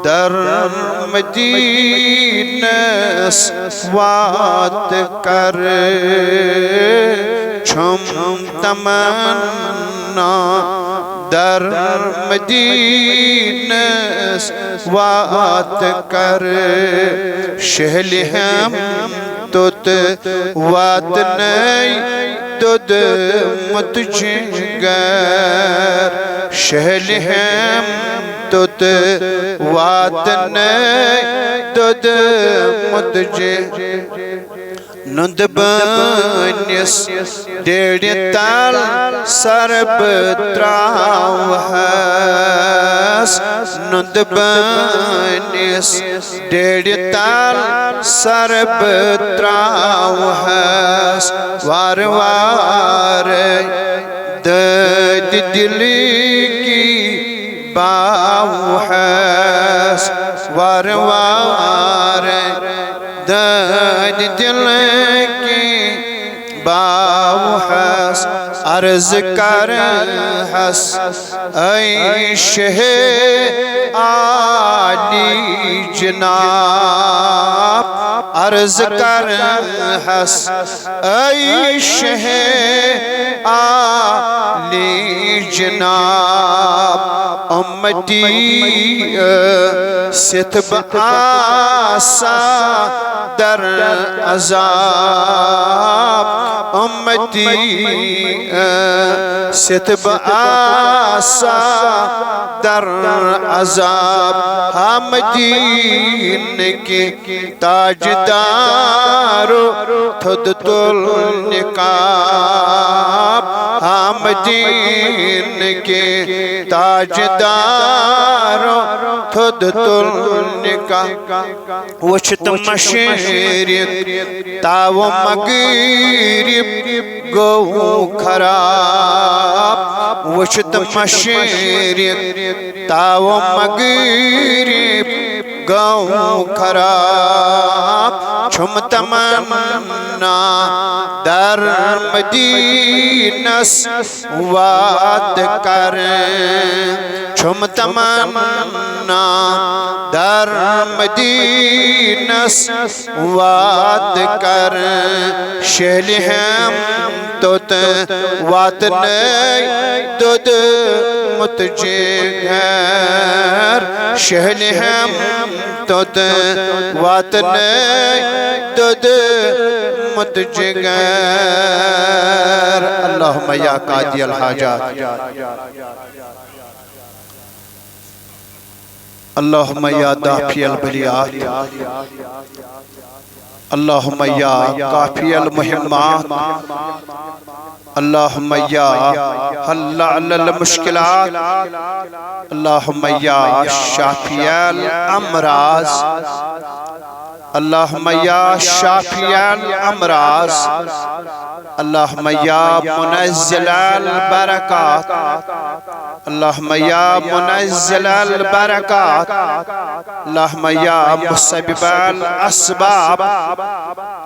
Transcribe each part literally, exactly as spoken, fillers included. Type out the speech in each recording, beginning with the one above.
در مدینس وات کر، چھم تمنا در مدینس وات کر۔ شہلِ ہم توٚت واتنَے دوٚدمُت جگر۔ شہلِ ہم توٚت واتنَے دوٚدمُت جگر۔ نُندٕ بٲنِس ڈیڑِ تل سر بہٕ تراوہس۔ نُندٕ بٲنِس ڈیڑِ تل سر بہٕ تراوہس۔ وارٕ وارٕ دٲدِ دِلٕکی باوہس۔ وارٕ وارٕ دٲدِ دِلٕکی باوہس۔ عرض کرہس، اے شہہ عالی جناب، عرض کرہس، اے شہہ عالی جناب، امتی ٲسِتھ بہٕ آسا در عذاب، امتی ٲسِتھ بہٕ آسا در عذاب۔ ہم دین کے تاجدارو تھوٚد تُل نقاب، ہم دین کے تاجدارو تھوٚد تُل نقاب۔ وُچھِتھ مشرق تاو مغرب گوٚو خراب، وُچھِتھ مشرق تاو مغرب گوٚو خراب۔ چھُم تمنا در مدینس وات کرٕنۍ، چھُم تمنا در مدینس وات کرٕنۍ۔ شہلِ ہم توٚت واتنَے دوٚدمُت جگر، شہلِ ہم توٚت واتنَے دوٚدمُت جگر۔ اللہم یا قاضی الحاجات، اللہم یا دافع البلیات، اللہم یا کافی المہمات، اللہم یا حلّ المشکلات، اللہم یا شافی الامراض، اللہم یا شافی الامراض، اللہم یا منزل البرکات، اللہم یا منزل البرکات، اللہم یا مسبب الاسباب،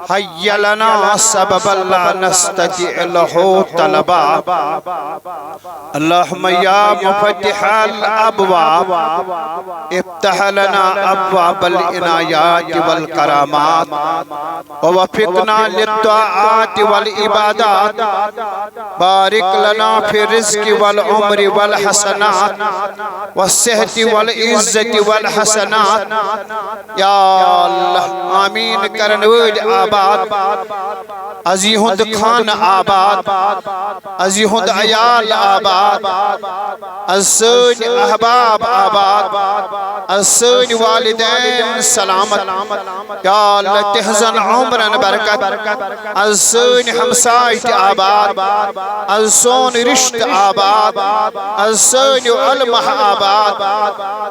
ہیّ لنا سببا لا نستطيع له طلبا۔ اللہم یا مفتّح الابواب، افتح لنا ابواب العنایات والکرامات، ووفقنا للطاعات والعبادات، بارک لنا فی الرزق والعمر والحسنات والصحت والعزت والحسنات۔ یا اللہ، آمین کرن وٲلۍ آباد، از یِہُنٛد خانہٕ آباد، از یِہُنٛد عیال آباد، از سٲنۍ احباب آباد، از سٲنۍ والدین سلامت۔ یا اللہ، تہنٛزن عمرن برکت، از سٲنۍ ہمساے تہِ آباد، از سون رشتہٕ آباد، از سٲنۍ علماء آباد،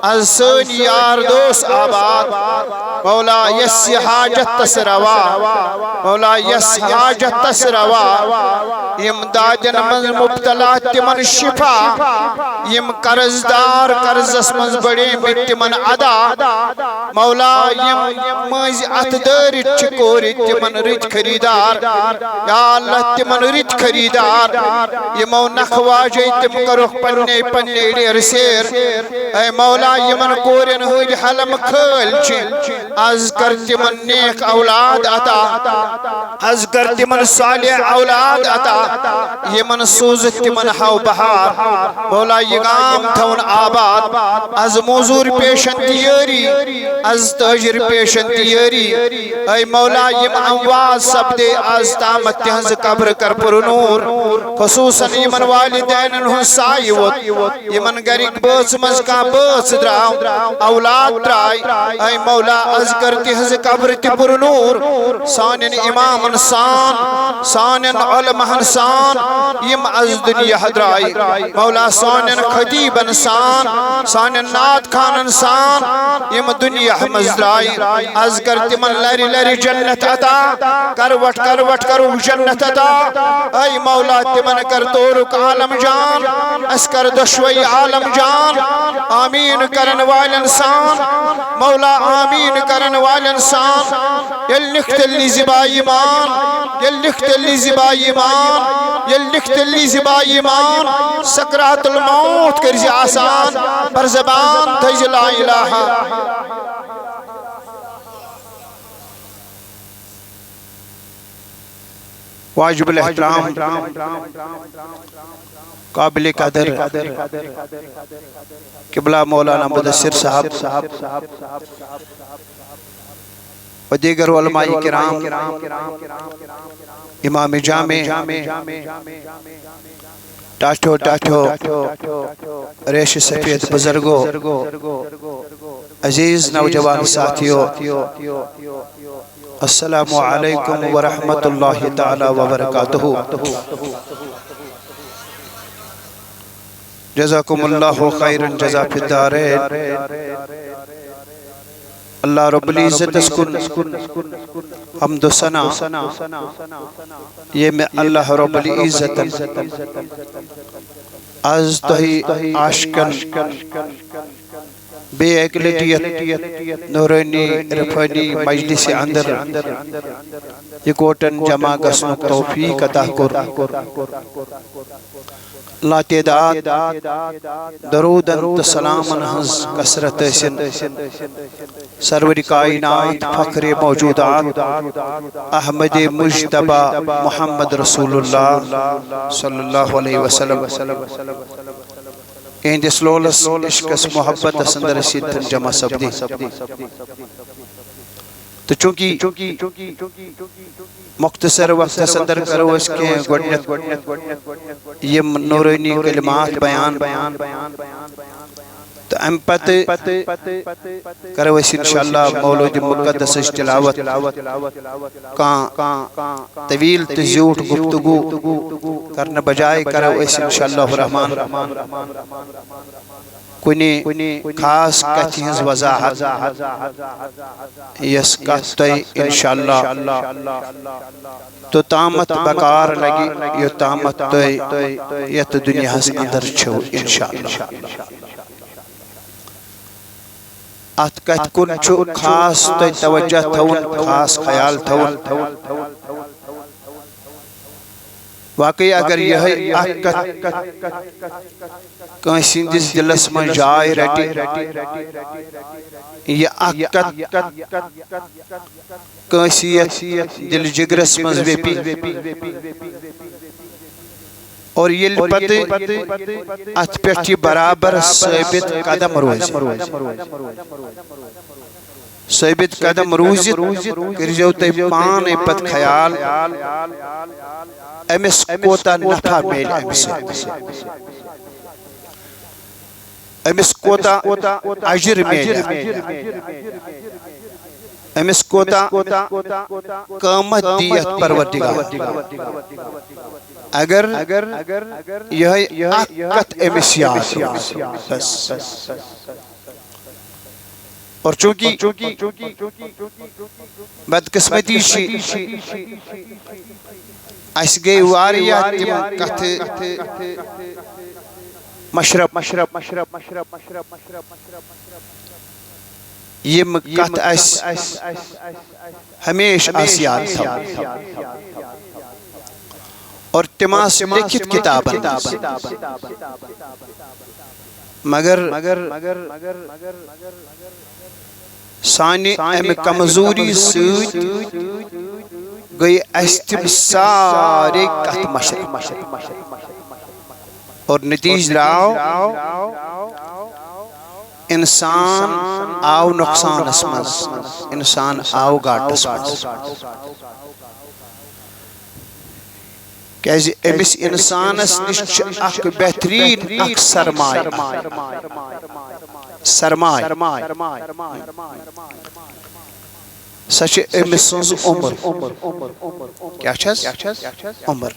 از سٲنۍ یار دوس آباد۔ مولا، یس یہِ حاجت تس روا، مولا، یس حاجتس روا، یِم دادٮ۪ن منٛز مبتلا تِمن شفا، یِم قرض دار قرضس منٛز بڑیمٕتۍ تِمن ادا۔ مولا، یِم مٔنٛزۍ اتھٕ دٲرِتھ چھِ کورِ تِمن رٕتۍ خریدار۔ یا اللہ، تِمن رٕتۍ خریدار، یِمو نکھٕ واجے تِم کرُکھ پننے پننے ڈیرٕ سیر۔ اے مولا، یِمن کورٮ۪ن ہٕنٛدۍ حلم خٲلۍ چھِ، از کر تِمن نیک اولاد عطا، از کر تِمن صالح اولاد عطا، یِمن سوزٕ تِمن ہاو بہار۔ مولا، یہِ گام تھاوُن آباد، از موزوٗر پیشن تہِ یٲری، از تٲجر پیشن تہِ یٲری۔ اے مولا، یِم اموات سپدے از تامتھ، تِہنٛزٕ قبرٕ کر پُر نوٗر، خصوصاً یِمن والدینن ہُنٛد سایہِ ووت، یِمن گرِکۍ بٲژ منٛز کانٛہہ بٲژ درٛاو، اولاد درٛاے۔ اے مولا، از کر تِہنٛزٕ قبرٕ تہِ پُر نوٗر، سانٮ۪ن امامن سان، سانٮ۪ن علماہن سان، یِم از دُنیا درٛاے۔ مولا، سانٮ۪ن خطیبن سان، سانٮ۪ن نعت خانن سان، یِم دُنیا منٛز درٛاے۔ از کر تِمن لرِ لرِ جنت عطا، کروٹ کروٹ کرُکھ جنت عطا۔ اے مولا، تِمن کر تورُک عالم جان، اسہِ کر دۄشوے عالم جان۔ آمیٖن کرن والٮ۪ن سان، مولا، آمیٖن کرن والٮ۪ن سان۔ ییٚلہِ نِکھ تیٚلہِ نیٖزِ با ایمان، ییٚلہِ نِکھ تیٚلہِ نیٖزِ با ایمان، ییٚلہِ نِکھ تیٚلہِ نیٖزِ با ایمان۔ سکرات الموت کٔرزِ آسان، پر زبان تھٲیزِ لا الہ۔ واجب الاحترام، قابل قدر قبلہ مولانا مدثر صاحب و دیگر علماء کرام، امام جامع، ٹاٹھو ٹاٹھو، ریش سفید بزرگو، عزیز نوجوان ساتھیو، السلام علیکم ورحمۃ اللہ تعالی وبرکاتہ۔ جزاکم اللہ خیرا جزا فی الدارین۔ اللہ رب العزتس کُن حمد و ثنا، ییٚمہِ اللہ رب العزتن از تۄہہِ عاشقن بیٚیہِ اکہِ لٹہِ یتھ نورانی رفٲنی مجلسہِ اندر یکوٹن جمع گژھنُک توفیق عطا کوٚر۔ لاتعداد درودن تہٕ سلامن ہٕنٛز کثرت ٲسِن سرور کائنات، فخر موجودات، احمد مجتبی محمد رسول اللہ صلی اللہ علیہ وسلم۔ اہندس لولس عشقس محبتس اندر ٲسِتھ جمع سپدی۔ تہٕ چونکہ مختصر وقتس اندر کرو أسۍ کینٛہہ گۄڈنیتھ یِم نورانی کلمات بیان، تہٕ امہِ پتہٕ کرو أسۍ انشاءاللہ مولود مقدسٕچ تلاوت۔ کانٛہہ طویل تہٕ زیوٗٹھ گفتگو کرنہٕ بجایہِ کرو أسۍ انشاءاللہ الرحمن کُنہِ خاص کتھِ ہٕنٛز وضاحت، یۄس کتھ تۄہہِ انشاءاللہ توٚتامتھ بکار لگہِ، یوٚتامتھ تُہۍ یتھ دُنیاہس اندر چھِو، انشاءاللہ۔ اتھ کتھِ کُن چھُ خاص تۄہہِ توجہ تھاوُن، خاص خیال تھاوُن۔ واقعی اگر یہے اکھ کتھ کٲنٛسہِ ہٕنٛدِس دِلس منٛز جاے رٹہِ، یہِ اکھ کتھ کٲنٛسہِ یتھ دِلہٕ جگرس منٛز ویپہِ، اور ییٚلہِ پتہٕ اتھ پٮ۪ٹھ یہِ برابر ثٲبت قدم روزِ، ثٲبت قدم روٗزِتھ کٔرۍزیو تُہۍ پانے پتہٕ خیال، أمِس کوتاہ نفع میلہِ امہِ سۭتۍ، أمِس کوتاہ اجر میلہِ، أمِس کوتاہ قۭمتھ دی یتھ پروردگار۔ اگر یہے اکھ کتھ أمِس یاد روزِ، بس۔ اور چونکہ بدقسمتی چھ، اسہِ گٔے واریاہ تِم کتھٕ مشرف، یِم کتھٕ اسہِ ہمیشہ آسہِ یاد تھاوٕنۍ۔ اور تِم آسہٕ لیکھِتھ کتابن منٛز۔ مگر سانہِ امہِ کمزوری سۭتۍ گٔے اسہِ تِم سارے کتھ مشرف۔ اور نتیجہ درٛاو، انسان آو نقصانس منٛز، انسان آو گاٹس منٛز۔ کیازِ أمِس انسانس نِش چھُ اکھ بہتریٖن اکھ سرمایہ اکھ۔ سرمایہ۔ سۄ چھِ أمۍ سٕنٛز عمر۔ کیٛاہ چھَس؟ عمر۔